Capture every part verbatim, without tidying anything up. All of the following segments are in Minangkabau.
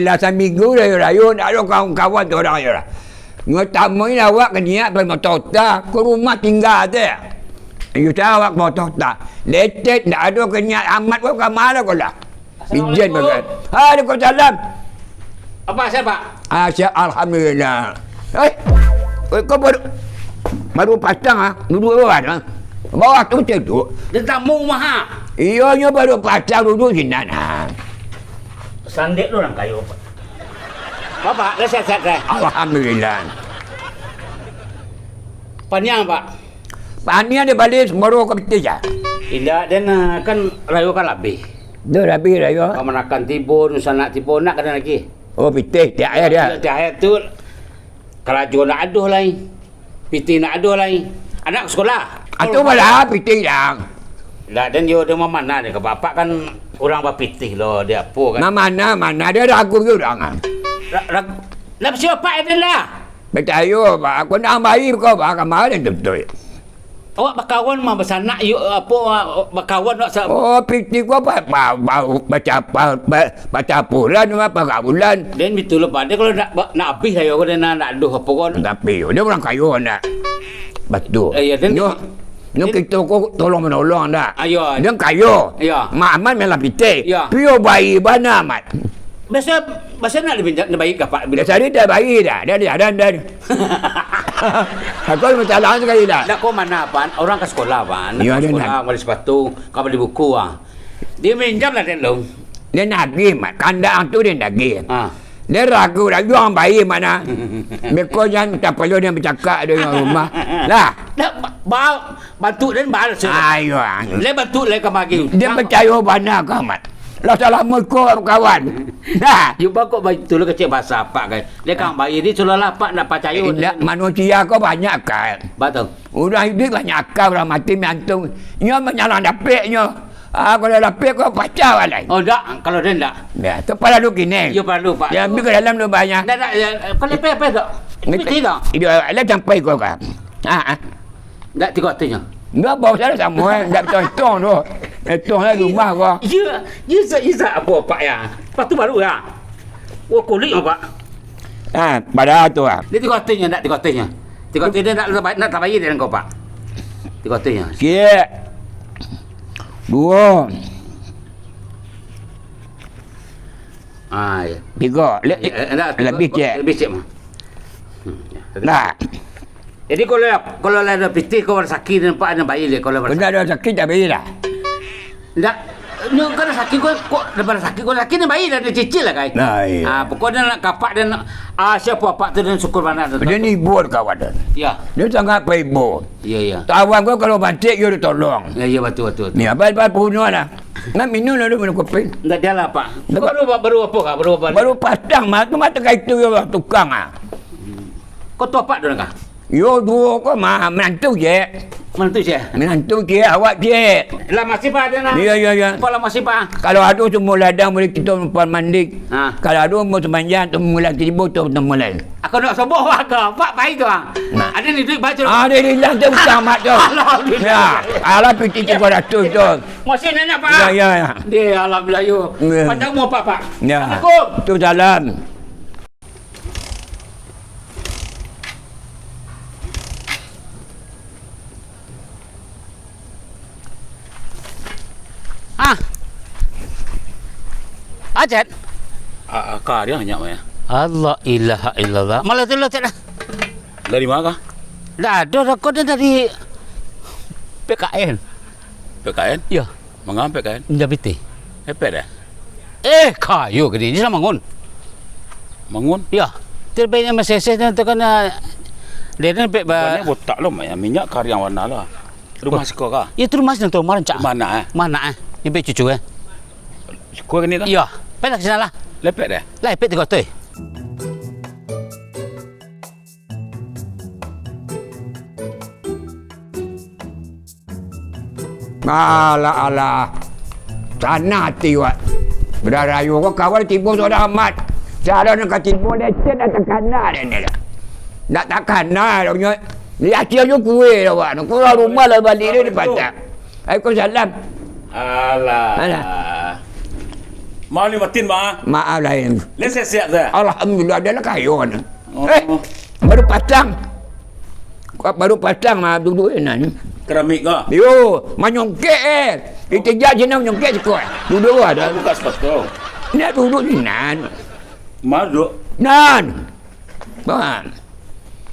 Lah saminggu rayo-rayo, ndak ado kawan-kawan tu urang yo lah. Nyo tamuin awak ka niat pai motor ta, ka rumah tingga tu. Iyo, ta awak motor ta. Letet, ndak ado ka niat amat ko ka ma ko lah. Ijen Assalamualaikum. Bagai. Waalaikumsalam. Apa, sihat, Pak? Ah, sihat, alhamdulillah. Eh, eh, kau baru, baru patang, ah, duduk bawah, ah. Bawah tu cedok. Dia tamu rumah, ah. Iyo, nyo baru patang duduk sinan, ah. Sandek tu urang kayo, Pak. Bapak, dah sihat-sihat, dah? Alhamdulillah. Paniang, Pak. Paniang dia balik, semoro ka pitih, ah. Indak, den, ah, kan rayo kan labih. Dah labih rayo. Kamanakan tibo, dunsanak tibo, nak ka den lagi. Oh, pitih, tiak aia dia. Tiak aia tu, karajo nak adoh lai. Pitih nak adoh lai. Anak ka sikola. Atu bala pitih, Dang. Dak, den yo, den mamanah dek ka bapak kan urang bapitih lo, dek apo kan. Mamanah, manah, dia ragu jo urang, ah. Ra-, ra-, lah, sia bapak den lah? Picayo, Pak, aku nak ambai ko, Pak, kamarin tu betul. Awak bakawan mah, basanak, yo, apo, bakawan awak sa- Oh, pitih ko ba-, ba-, ba-, baca-, ba-, ba-, bacapuran, ba-, bagaulan. Den bitu lo, Pak. Den kalau nak ba-, nak abih sayo ko, den nak, nak adoh apo ko. Tapi, dia urang kayo, nak. Batua. Eh, iyo, den. Nyo, nyo den kito ko tolong-manolong, ndak? Ah, iyo. Den kayo. Iyo. Mak Amat main lapitih. Iyo. Pio bayi bana, Mat. Biaso, biaso nak dipinjam, nak bayi ka, Pak? Biaso dia dah bayi dah. Dah, dah, dah, dah. Aku masalah sakali dah. Ndak, ko manah, Pan? Urang ka sikola, Pan. Iyo, ka sikola, nak bali sapatu, ka bali buku, ah. Dia minjam lah, den, lo. Dia nagih, Mat. Kandak ang tu dia nagih. Ah. Dia ragu-ragu ang bayi, Mat, nah. Beko jan tapalo dia bacakak di rumah. Lah. Dak, ba-, ba-, bantuak den balas. Ayo, ang. Lai bantuak lai ka magi. Dia picayo bana ka, Mat. Lah salamo iko kawan. Nah. Yo, ba kok baitu lo kecek basa apak kan. Dia kan bayi ni seolah-olah apak ndak picayo. Indak, manusia ko banyak akal. Batua. Urang iduik banyak akal, urang mati miantung. Nyo manyalang dapek nyo. Ah, kalau dapek ko pacah walai. Oh, ndak, kalau dia ndak. Ya, tu paralu kini. Yo, paralu, Pak. Ya, ambil ka dalam dulu banyak. Ndak, ndak, ya, kalau apa, apa tu? Piti tu. Iyo, alah sampai ko ka. Ah, ah. Ndak tigo ratus nyo. Ndak, bawa salah samo, eh. Ndak tahu hitung tu. Hitung lah rumah ko. Iya, iya, sa-, iya, sa-, apa, Pak, ya? Lepas tu baru, ya. Oh, kulik, Pak. Ah, padahal tu, ah. Dia tigo ratus nyo, ndak tigo ratus nyo. Tigo ratus dia ndak, ndak tabayar dia dengan kau, Pak. Tigo ratus nyo. Sikit. Duo. Ah, ya. Tigo. Le-, ya, eh, ndak, tigo, lebih, cek. Lebih, cek, mah. Hmm, ya. Nah. Jadi, kalau, kalau lah ado pitih, kau rasaki, nampak ado bayi le, kalau rasaki. Kalau ado rasaki, tak bayi lah. Ndak, nyo kan rasaki, kau, kok, dah rasaki, kau rasaki, dah bayi lah, dah cicil lah, kai. Nah, iya. Ah, pokoknya nak kapak dan, ah, siapa apak tu dan syukur mana tu. Dia ni ibu kawan tu. Ya. Dia sangat baik ibu. Iya, iya. Kawan kau kalau bantik, dia tolong. Ya, iya, betul, betul, betul. Ni, apa, apa, punya lah. Nak minum lalu minum kopi. Ndak jalan, Pak. Ndak, Pak. Baru, baru apa, kah? Baru apa? Baru pasang, mah, tu mata kaitu, ya, tukang, ah. Kau tu apa, Don, kah? Yo, duo ko mah, minantu je. Minantu je? Minantu je, awak je. Lah masih, Pak, ado nah. Iyo, iyo, iyo. Kok lah masih, Pak? Kalau ado sumur ladang, buliah kito numpang mandi. Ha. Kalau ado umua sumanjang, tu mulai tibo tu, tu mulai. Aku nak soboh, Pak, ke? Pak, pai tu, ah. Nah. Ado ni duit baca. Ah, ado ni lah, tu utang, Mak, tu. Alhamdulillah. Ya, alah, piti tigo ratus tu. Masih nanya, Pak? Ya, ya, ya. Dia, alhamdulillah, yo. Ya. Panjang umur, Pak, Pak. Ya. Assalamualaikum. Tu salam. Ah. Acet. Ah, ah, kariang nyak, Mak, ya. Allah, ilaha illallah. Malah tu lah, Cet, lah. Dari mana kah? Dah ada, dah kau dah dari P K N. P K N? Ya. Manga P K N? Indah Pitih. Epek dah? Eh, kayo gini, di sana Mangun. Mangun? Ya. Terbaiknya meseseh tu, tu kan, ah, dia ni pek ba- Bukannya botak lo, Mak, ya. Minyak kariang warna lah. Rumah siko kah? Ya, itu rumah siko tu, rumah rancak. Rumah anak, eh? Rumah anak, eh. Yang pek cucu, eh? Siko gini tu? Ya. Pek lah ke sana lah. Lepek dah? Lah, lepek tiga tu, eh. Alah, alah. Sanang ati wak. Barayo ko kawan tibo sudah amat. Cara nan ka tibo lecet dah takana dek ni dah. Ndak takana dek nyo. Di akhir nyo kue dah wak. Kurang rumah lah balik dia di patah. Waalaikumsalam. Alah. Alah. Maaf ni batin, Bang, ah. Maaf lain. Lai sehat-sehat sajo? Alhamdulillah, ado lah kayo ni. Oh. Eh, baru patang. Kok baru patang mah duduak ni. Keramik ko? Yo, manyongkek, eh. Itijak sini manyongkek siko, eh. Duduak ado. Buka sepatu. Nak duduak di nan. Ma duduak? Nan. Bang.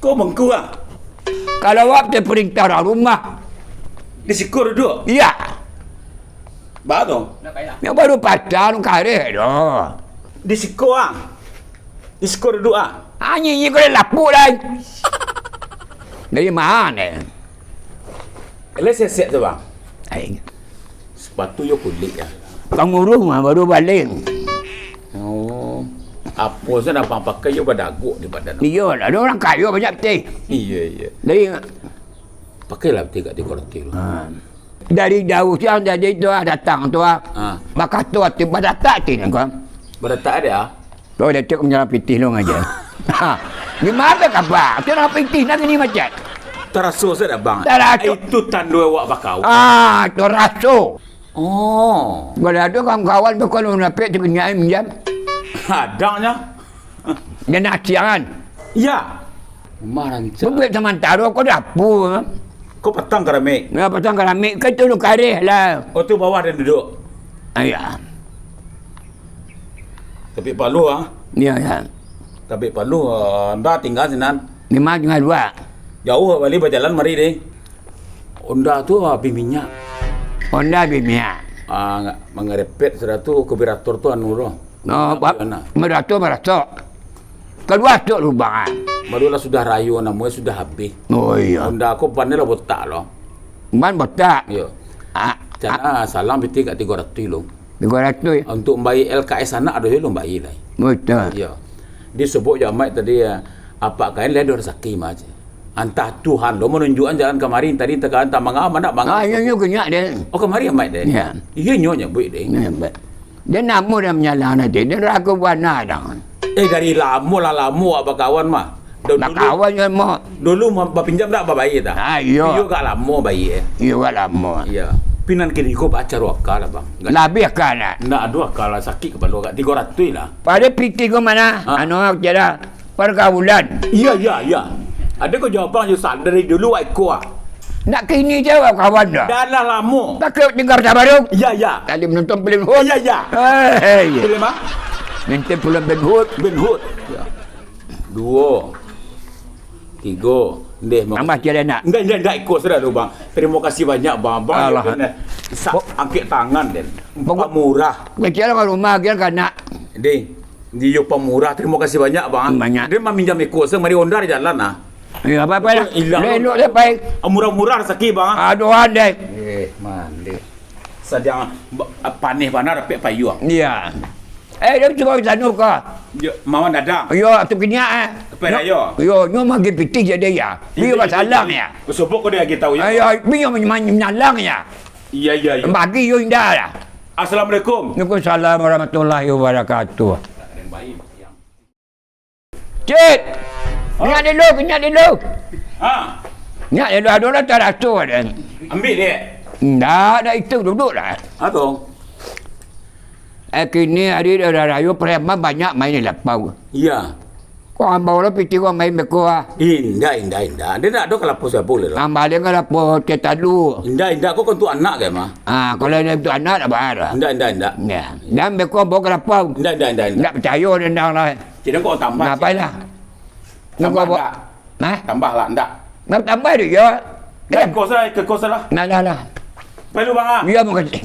Ko bengku, ah? Kalau awak teh perintah urang rumah. Di siko duduak? Iya. Ba tu? Yang baru patang kareh doh. Di siko, ah. Di siko duduak, ah. Anjing, ko lapuk lai. Dari mana? Lai sehat-sehat sajo, Bang? Ai. Sepatu yo kulik, ah. Pangurus mah baru baling. Oh. Apo sajo nan abang pakai yo badagok di badan. Iyo lah, ado urang kayo banyak pitih. Iyo, iyo. Jadi, pakailah pitih kak tigo ratuih tu. Ha. Dari jauah siang tadi tu, ah, datang tu, ah. Ha. Bakato ati, badatak ati ni, kan? Badatak ado, ah? Tu ado cek manyalang pitih lu ngaja. Ha. Di ma kaba? Tu nan pitih nan kini macet. Taraso sajo, Bang. Taraso. Itu tando awak bakawan. Ah, taraso. Oh. Kalau ado kawan-kawan tu, kalau munapik tu, kini minjam. Adanyo. Dia nak siangan. Iya. Rumah rancak. Buat samantaro ko dapur. Ko patang keramik. Ya, patang keramik. Ko tu kareh lah. Oh, tu bawah dan duduk. Ah, iya. Tapi palu, ah. Iya, iya. Tapi palu, ah, anda tinggal sinan. Lima tinggal dua. Jauah bali bajalan mari deh. Honda tu habis minyak. Honda habis minyak. Ah, mangarepet sudah tu, karburator tu anu tu. No, ba-, maratok, maratok. Kalua tu lubang, ah. Barulah sudah rayo namonyo sudah habis. Oh, iya. Honda ko ban lah botak lo. Ban botak? Iyo. Ah, cana salang pitih kak tigo ratuih lo. Tigo ratuih? Untuk mambayia L K S anak ado lo mambayia lai. Betul. Iyo. Disobok jo Amaik tadi, ah, apak kain lai ado rasaki mah, ceh. Antah Tuhan lo manunjuakan jalan kamari, tadi takawan tak manga, mandak manga. Ah, inyo, inyo kenyak deh. Oh, kamari Amaik deh? Iya. Iyo, inyo nyabuik deh. Iya, bet. Dia namo dia manyalang nanti, dia ragu bana dah. Eh, dari lamo lah, lamo awak bakawan mah. Dulu, bakawan je mah. Dulu mah bapinjam dak babayia dah. Ah, iyo. Iyo gak lamo bayia. Iyo gak lamo. Iya. Pinan kini ko bacaro akal lah, Bang. Labiah akal lah. Ndak ado akal lah, sakik kapalo agak tigo ratuih lah. Pada pitih ko mana? Ha? Anu, aku kira Pargaulan. Iya, iya, iya. Ado ko jawaban yo sal dari dulu wak iko ah. Nak kini je wak kawan dah. Dah lah lamo. Pakai tinggal sabaru. Iya, iya. Tadi menonton film Hud. Iya, iya. Hei. Film apa? Nonton film Ben Hur. Ben Hur. Ya. Duo. Tigo. Ndeh, mak- Tambah tiada nak. Ndak, ndak, ndak iko sudah tu, Bang. Terima kasih banyak, Bang. Bang, alah. Sa-, angkat tangan, Den. Bang, murah. Kecil kan rumah, kira kan nak. Deh. Iyo pamurah, terima kasih banyak, Bang. Banyak. Dia maminjam iko, saya mari Honda di jalan, ah. Iyo, apa-apa lah. Ilang. Elok dia, pai. Ah, murah-murah rezeki, Bang, ah. Aduh, andai. Eh, mande. Sadiang ba-, paneh bana dapek payuang. Iya. Eh, dia cuba di sana ka. Yo, Mawan Dadang. Iyo, tu kenyak, eh. Apa yo? Iyo, nyo magi pitih jadi ya. Iyo, basalang ya. Sobok ko dia lagi tahu ya. Ayo, iyo, menyalang ya. Iya, iya, iya. Bagi yo indah lah. Assalamualaikum. Waalaikumsalam warahmatullahi wabarakatuh. Cik! Nyak dulu, nyak dulu. Ha? Nyak dulu, ado lah taraso ado. Ambil dek. Ndak, ndak itu, duduklah. Atau? Eh, kini hari dah rayo, preman banyak main di lapau. Iya. Kok ambau lo pitih ko main beko ah. Indak, indak, indak. Dia ndak ado ka lapau siapo lai lo. Ambau dia ka lapau cetalu. Indak, indak. Kok untuk anak ke mah? Ah, kalau dia untuk anak, dak bayar lah. Indak, indak, indak. Ya. Dan beko ambau ka lapau. Indak, indak, indak, indak. Ndak picayo dia ndak lah. Cina kok tambah. Ngapai lah? Tambah ndak? Hah? Tambah lah, ndak? Nak tambah tu, ya. Ndak, kos lah, ke kos lah. Nah, lah, lah. Perlu, Bang, ah? Ya, makasih.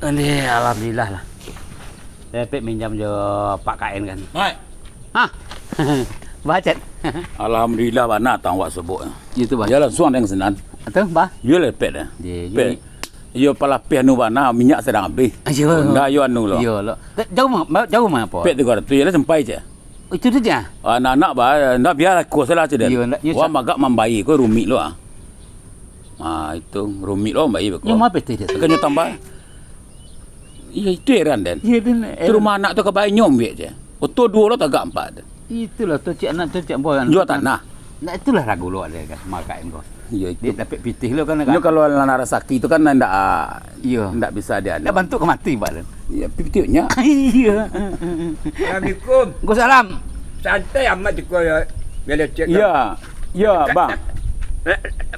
Ini alhamdulillah lah. Saya pek minjam jo Pak K N kan. Hai. Hah? Bacet. Alhamdulillah bana tang wak sebok. Itu, Bang. Ya langsung ada yang senan. Itu, Bang. Yo lepek dah. Ye, pek. Yo. Yo palapeh anu bana minyak sedang habis. Ayo. Ndak yo anu lo. Yo lo. Jauh mah, jauh mah apa? Pek tiga ratus ya lah sampai je. Itu tu je. Anak-anak ba, ndak biarlah kos lah cedek. Iyo, ndak, iyo, wah, sa- magak mambayia ko rumik lo ah. Ah, itu rumik lo mambayia ko. Iyo, ma pitih dia tu? Kanyo tambah. Iyo, itu heran den. Iyo, den, tu heran. Rumah anak tu ka bayia nyo ambiak je. Oto duo lo tagak ampat tu. Itulah tu cik anak tu cik boy. Jual tanah. Nah, itulah ragu lo ada kan, makain ko. Iyo, itu. Dia dapat pitih lo kan, Nyo kan? Kalau anak rasaki tu kan ndak, Iyo. ndak bisa dia Ndak anu. bantuk ka mati, Pak, tu. Iyo, pitiuknya. Iyo. Assalamualaikum. Waalaikumsalam. Santai amat ceko ya. Bela cek. Iyo. Iyo, Bang.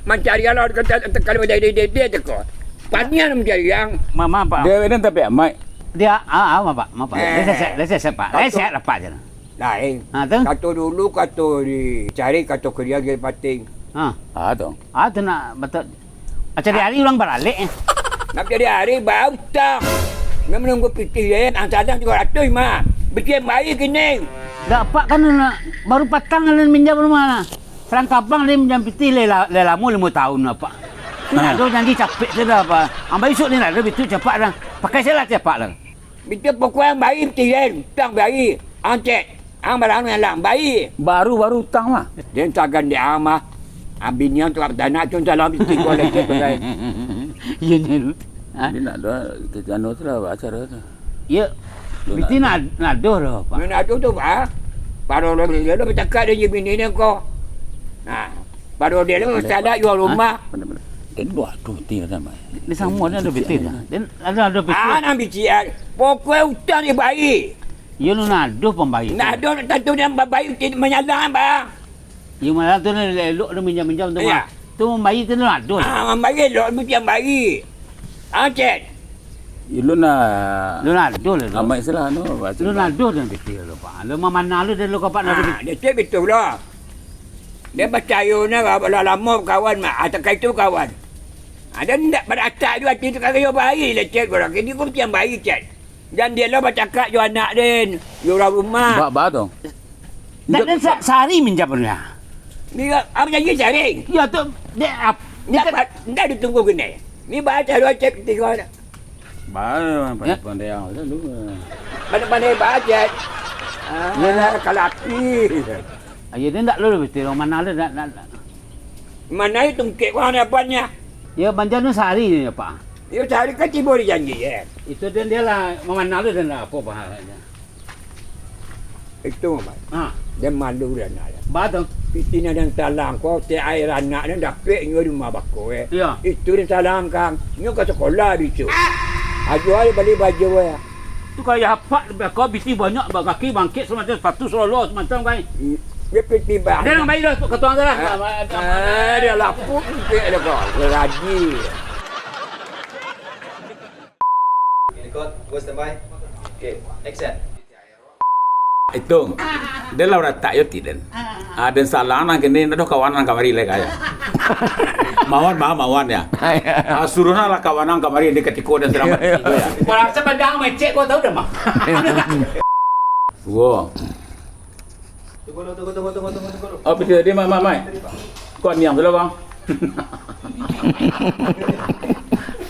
Mancari alah kata, kata kalau dari dia, dia ceko. Panian mancari yang. Ma-, maaf, Pak. Dia ni tapi amat. Dia, ah, ah, maaf, Pak. Maaf, Pak. Eh. Dia sehat, dia sehat, Pak. Dia Satu. sehat, Pak, je. Lain. Ha, tu? Kato dulu, kato dicari, kato kerja jadi pating. Ha. Ah, tu. Ah, tu nak batok. Ah, cari hari urang baralek, eh. Nak cari hari, bautang. Nak menunggu pitih, eh. Ang sadang tigo ratuih, mah. Pitih yang baik kini. Dak, Pak, kan nak, baru patang alun minjam rumah lah. Sarang kabang alun minjam pitih, lai la-, lai lamo limo tahun, Pak. Nah. Ado janji capek tu dah, Pak. Ambai isuk ni lah, ado bitu capak dah. Pakai salah capak lah. Bito pokok ang bayi, tilen, utang bayi, ang cek, ang barang yang lang bayi. Baru-baru utang mah. Den tagan di ang mah. Abinian tu batanak tu dalam tigo lecet bagai. Iyo, nyo. Ha? Dia nak doa, kita anu tu lah, acara tu. Ya, Dia biti nak nak, nadoh doh, Pak. Nak nadoh tu, Pak. Pado dia lo bercakap dengan bini dia ko. Nah, pado dia lo salah jual rumah. Benar-benar. Dia dua tu ti dah mai. Dia sama dia ada biti dah. Dia ada ada biti. Ah, nak bician. Pokok utang dia bayi. Iyo, nu nadoh pambayi tu. Nadoh tantu dia bayi ti manyalang, Bang. Iyo, malah tu ni elok tu minjam-minjam tu, Iyo. Mah. Tu mambayi tu nadoh. Ah, mambayi elok tu tiang bayi. Ah, cek. Iyo, lu nak Lu nadoh lah tu. Amai salah, no, baca Lu lah. Nadoh dan biti lu, Pak. Lu mamanah lu dan lu kapak nadoh Ah, biti. Dia cek betul lah. Dia percaya ni lah, lah lama kawan mah. Ah, takai tu kawan. Ah, dia ndak baratak tu hati tu kagak yo bayi lah cek orang. Kini ku tiang bayi cek. Jan dia lah bacakak jo anak den, jo urang rumah. Ba, ba tu. Dak den sa-, sahari minjam pernah. Dia, apa janji sahari? Ya tu, dek ap-, Ndak, dek pa-, ndak ditunggu kini. Ni baca dua cek tiga anak. Ba, Ya. pandai-pandai yang lalu. Pandai-pandai baca. Ah, Yalah. kalaki. Ayo dia ndak lu betul, mana lu nak, nak, nak. Mana itu tungkek wang ni apanya? Ya, banjanya sehari ni, Pak. Ya, sehari kan tiba di janji, ya. Itu dan dia lah, memanah tu dan apa pahalanya? Itu, Mat. Ha. Dia malu dia nak, ya. Ba tu. Pitih nak dan salang, kau tiap air anak dia dapik nyo di rumah bako, eh. Ya. Itu dia salang, Kang. Nyo ka sekolah besok. Ajo aja bali baju, eh. Tu kaya apak, kau bisi banyak, bagaki bangkit semacam sepatu solo, semacam kai. Hmm, dia piti banyak. Dia nang bayi dah, kat tuang tu lah. Ah, ah, dia lapuk, dia kau. Dia rajin. Record, go standby. Okay, action. Itu. Dia lah ratak yo ti den. Ah, den salang nang kini, dah kawan nang kamari lai kaya. Mawan, mawan, mawan ya. Ah, suruhlah kawan nang kamari di katiko dan selamat. Kalau saya pandang mecek kau tahu dah mah. Wo. Tunggu dulu, tunggu, tunggu, tunggu, tunggu, tunggu dulu. Oh, betul dia, Mak, Mak, Mak. Kau niam dulu, Bang.